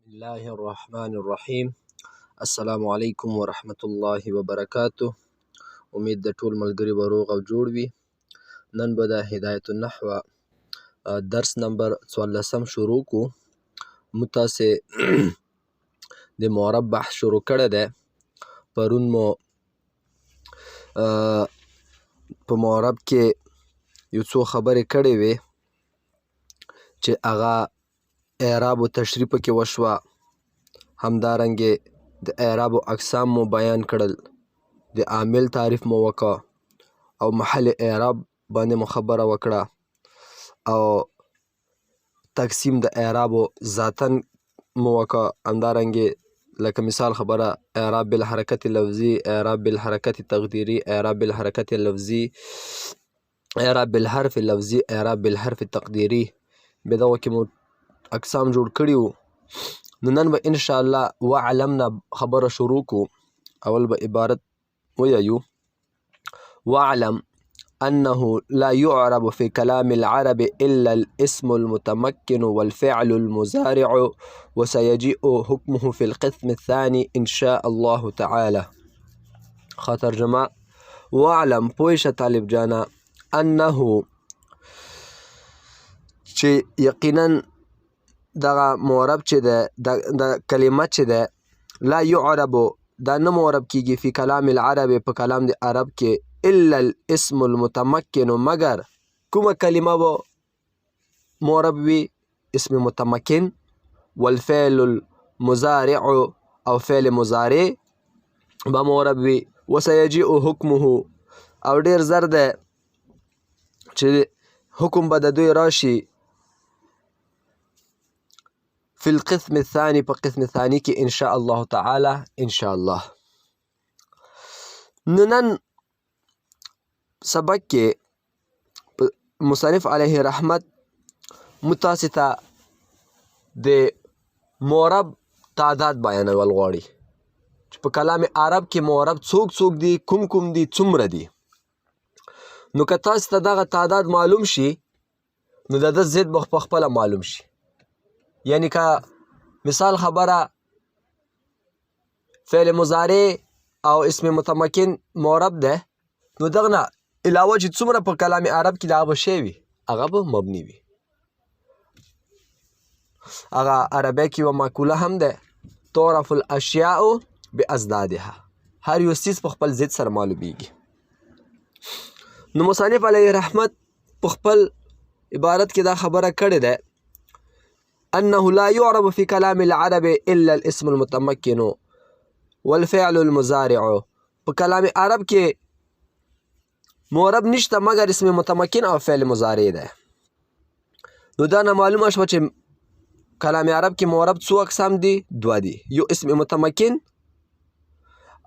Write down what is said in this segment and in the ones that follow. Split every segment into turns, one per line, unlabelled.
الله الرحمن الرحیم. السلام علیکم ورحمت الله وبرکاته. امید د ټول ملګري به روغ او جوړ وي. نن به د هدایت النحو درس نمبر 14 شروع کو. موږ تاسې د معرب بحث شروع کړی دی. پرون مو په معرب کې یو څو خبرې کړې وې چې هغه اعراب او تشریح پکې وشوه. همدارنګه د اعراب او اقسام مو بیان کړل، د عامل تعریف مو وکړ او محل اعراب باندې مو خبره وکړه او تقسیم د اعراب ذاتن مو وکړ. همدارنګه لکه مثال خبره اعراب بالحرکت لفظي، اعراب بالحرکت تقدیري، اعراب بالحرکت لفظي، اعراب بالحرف لفظي، اعراب بالحرف تقدیري، به دغه کې مو اقسام جوړ کړي وو. نو نن به ان شاء الله وعلمنا خبره شروع کو. اول به عبارت ویایو: واعلم أنه لا يعرب في كلام العرب إلا الاسم المتمكن والفعل المزارع، وسيجيء حكمه في القسم الثاني إن شاء الله تعالى. خاطر جماعة، واعلم پوه شه طالب جانا، انه چې یقینا دغه معرب چې ده، د کلمه چې ده، لا يعرب دا نه معرب کیږي، فی کلام العرب په کلام د عرب کې، الا الاسم المتمکن مگر کومه کلمه به معرب وي؟ اسم متمکن، والفعل المضارع او فعل مضارع به معرب وي، وسيجيء حکمه او ډیر زر ده چې حکم به د دوی راشي، فی القسم الثاني په قسم ثاني کې، ان شاء الله تعالی ان شاء الله. نو نن سبق کې مصنف علیه رحمت متاسې ته د معرب تعداد بیانول غواړي چې په کلام عرب کې معرب څوک څوک دي، کوم کوم دي، څومره دي. نو که تاسو ته دغه تعداد معلوم شي نو د ده ضد به په خپله معلوم شي. یعنی که مثال خبره فعل مضارع او اسم متمکن معرب ده، نو دغه نه علاوه چې څومره په کلام عرب کې دغه به شی وي، هغه به مبني وي. هغه عربی کې یوه مقوله هم ده: تعرف الاشیاء باضدادها، هر یو څیز په خپل ضد سره معلومیږي. نو مصنف علیه رحمت په خپل عبارت کې دا خبره کړې ده: أنه لا يعرب في كلام العرب إلا الاسم المتمكن والفعل المضارع. په کلام عرب کې معرب نشته مګر اسم متمکن او فعل مضارع ده. نو دا نه معلومه شوه چې کلام عرب کې معرب څو اقسام دي؟ دوه دي، یو اسم متمکن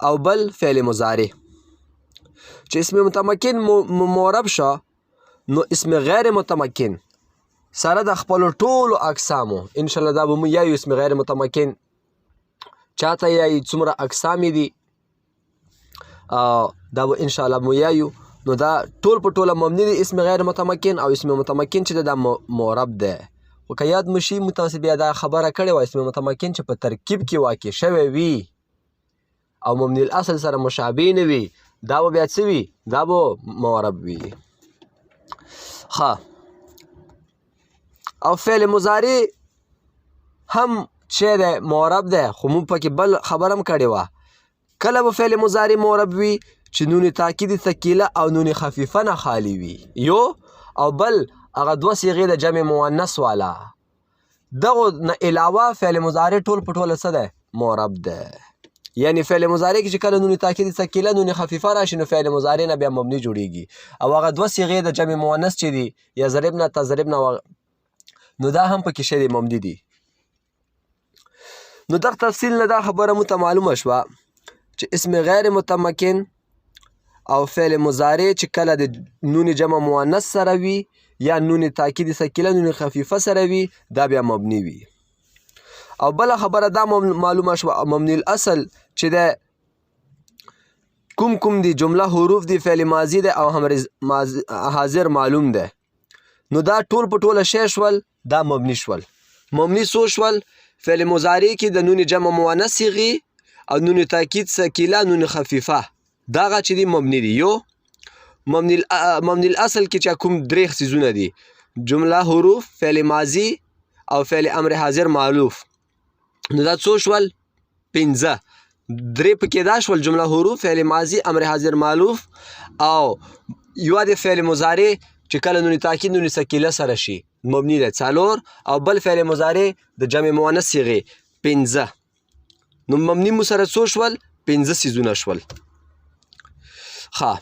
او بل فعل مضارع. چې اسم متمکن معرب شو نو اسم غیر متمکن سره د خپلو ټولو اقسامو، انشاءالله دا به مو یایو، اسم غیر متمکن چاته یایي، څومره اقسام دي، دا به انشاءالله مو یایو. نو دا ټول په ټوله مبني دي اسم غیر متمکن، او اسم متمکن چې دا معرب دی. خو که یاد مو شي موږ تاسې بیا دا خبره کړې وه، اسم متمکن چې په ترکیب کې واقع شوی وي او مبني الاصل سره مشابه نه وي، دا به بیا څه وي؟ دا به معرب وي. ښه، او فعل مضارع هم چې دی معرب دی، خو موږ پکې بل خبره هم کړې وه. کله به فعل مضارع معرب وي؟ چې نون تاکید ثقیله او نون خفیفه نه خالی وي، یو او بل هغه دوه صیغې د جمع مؤنث والا. دغو نه علاوه فعل مضارع ټول په ټوله څه دی؟ معرب دی. یعنی فعل مضارع کې چې کله نون تاکید ثقیله نون خفیفه راشي نو فعل مضارع نه بیا مبني جوړیږي، او هغه دوه صیغې د جمع مؤنث چې دي، یضربنا تضربنا، نو دا هم پکې شی دی، مبني دي. نو دغه تفصیل نه دا خبره مو ته معلومه شوه چې اسم غیر متمکن او فعل مضارع چې کله د نون جمع مؤنث سره وي یا نون تاکید ثقیله نون خفیفه سره وي، دا بیا مبني وي. او بله خبره دا معلومه شوه، مبني الاصل چې د کوم کوم دی، جمله حروف دی، فعل ماضی دی او هم حاضر معلوم دی، نو دا ټول په ټوله شی شول، دا مبني شول. مبني څو شول؟ فعل مضارع کې د نون جمع مؤنث صیغې او نون تاکید ثقیله، نون خفیفه، دغه چې دي مبني دي. یو مبني مبني الاصل کې چې کوم درې څیزونه دي، جمله حروف، فعل ماضي او فعل امر حاضر معلوف. نو دا څو شول؟ پنځه. درې پکې دا شول، جمله حروف، فعل ماضي، امر حاضر معلوف، او یوه د فعل مضارع چې کله نون تاکید نون ثقیله سره شي مبني ده څلور، او بل فعل مضارع د جمع مؤنث صیغې پنځه. نو مبني مو سره څو شول؟ پنځه څیزونه شول. ښه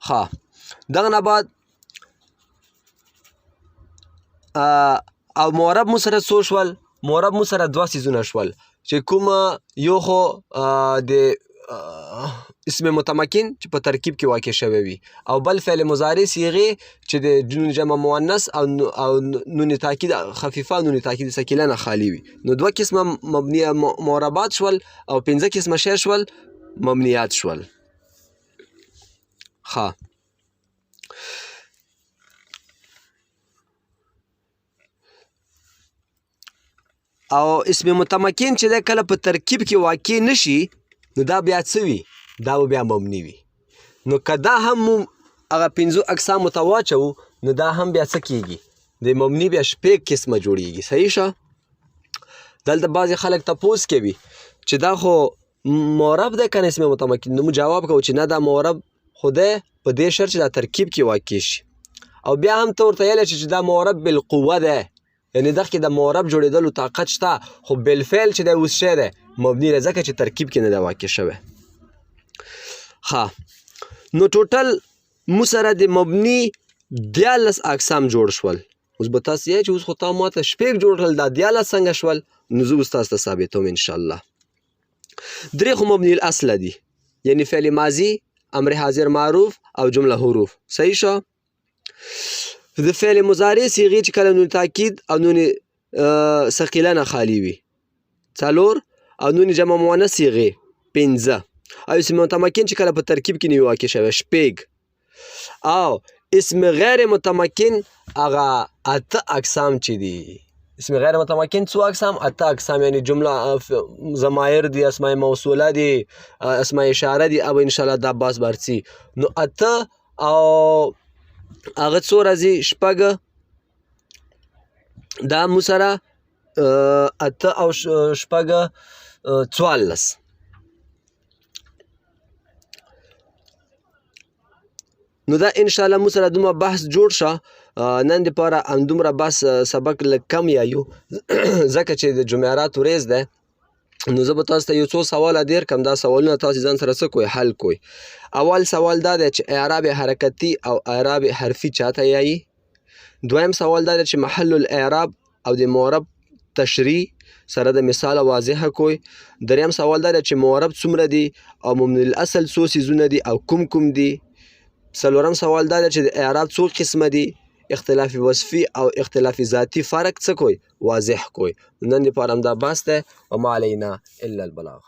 ښه، دغه نه بعد او معرب مو سره څو شول؟ معرب مو سره دوه څیزونه شول، چې کوم یو خو د اسم متمکن چې په ترکیب کې واقع شوی وي، او بل فعل مضارع صیغې چې د نون جمع مؤنث او نون تاکید خفیفه نون تاکید ثقیله نه خالی وي. نو دوه قسمه مبني معربات شول او پنځه قسمه شی شول مبنیات شول. ښه، او اسم متمکن چې ده کله په ترکیب کې واقع نشي نو دا بیا څه وي؟ دا به بیا مبني وي. نو که دا هم مو هغه پنځو اقسامو ته واچوو نو دا هم بیا څه کیږي؟ د مبني بیا شپږ قسمه جوړیږي. صحیح شه؟ دلته بعضې خلک تپوس کوي چې دا خو معرب دی که نه اسم متمکن؟ نو موږ جواب کوو چې نه، دا معرب خو دی په دې شرط چې دا ترکیب کې واقع شي، او بیا هم ته ورته ویلی شې چې دا معرب بالقوه دی، یعنې دغه کې د معرب جوړېدلو طاقت شته، خو بالفعل چې دی اوس شی دی مبني دی، ځکه چې ترکیب کې نه دی واقع شوی. ښه، نو ټوټل مو سره د مبني 13 اقسام جوړ شول. اوس به تاسو یې چې اوس خو تا ماته شپږ جوړ کړل، دا 13 څنګه شول؟ نو زه اوس تاسو ته ثابتوم انشاءالله. درې خو مبني الاصله دي، یعنی فعل ماضي، امر حاضر معروف او جمله حروف. صحیح شو؟ د فعل مضارع صیغې چې کله نون تاکید او نون ثقیله نه خالی وي څلور، او نون جمع مؤنث صیغې پنځه، او اسم متمکن چې کله په ترکیب کې نه واقع شوی شپږ، او اسم غیر متمکن هغه اته اقسام چې دي. اسم غیر متمکن څو اقسام؟ اته اقسام، یعنی جمله ضمایر دي، اسماء موصوله دي، اسماء اشاره دي، او ان شاء الله دا باس برسي. نو اته او هغه څو راځي؟ شپږ. دا مو سره اته او شپږ 14. نو دا ان شاء الله مو سره دومره بحث جوړ شه نن دپاره، همدومره بحث سبق لږ کم یایو ځکه چې د جمعرات ورځ ده. نو زه به تاسو ته یو څو سواله دیر کم، دا سوالونه تاسو ځان سره څه کوئ؟ حل کوئ. اول سوال دا دی چې اعراب حرکتي او اعراب حرفي چاته یایي؟ دویم سوال دا دی چې محل الاعراب او د معرب تشریح سره د مثال واضح کوئ. دریم سوال دا دی چې معرب څومره دي او مبني الاصل څو څیزونه دي او کوم کوم دي؟ څلورم سوال دا دی چې د اعراب څو قسمه دي، اختلاف وصفي او اختلاف ذاتي فرق څه کوئ؟ واضح کوئ. نن دپاره همدا بس دی، وما علینا الا البلاغ.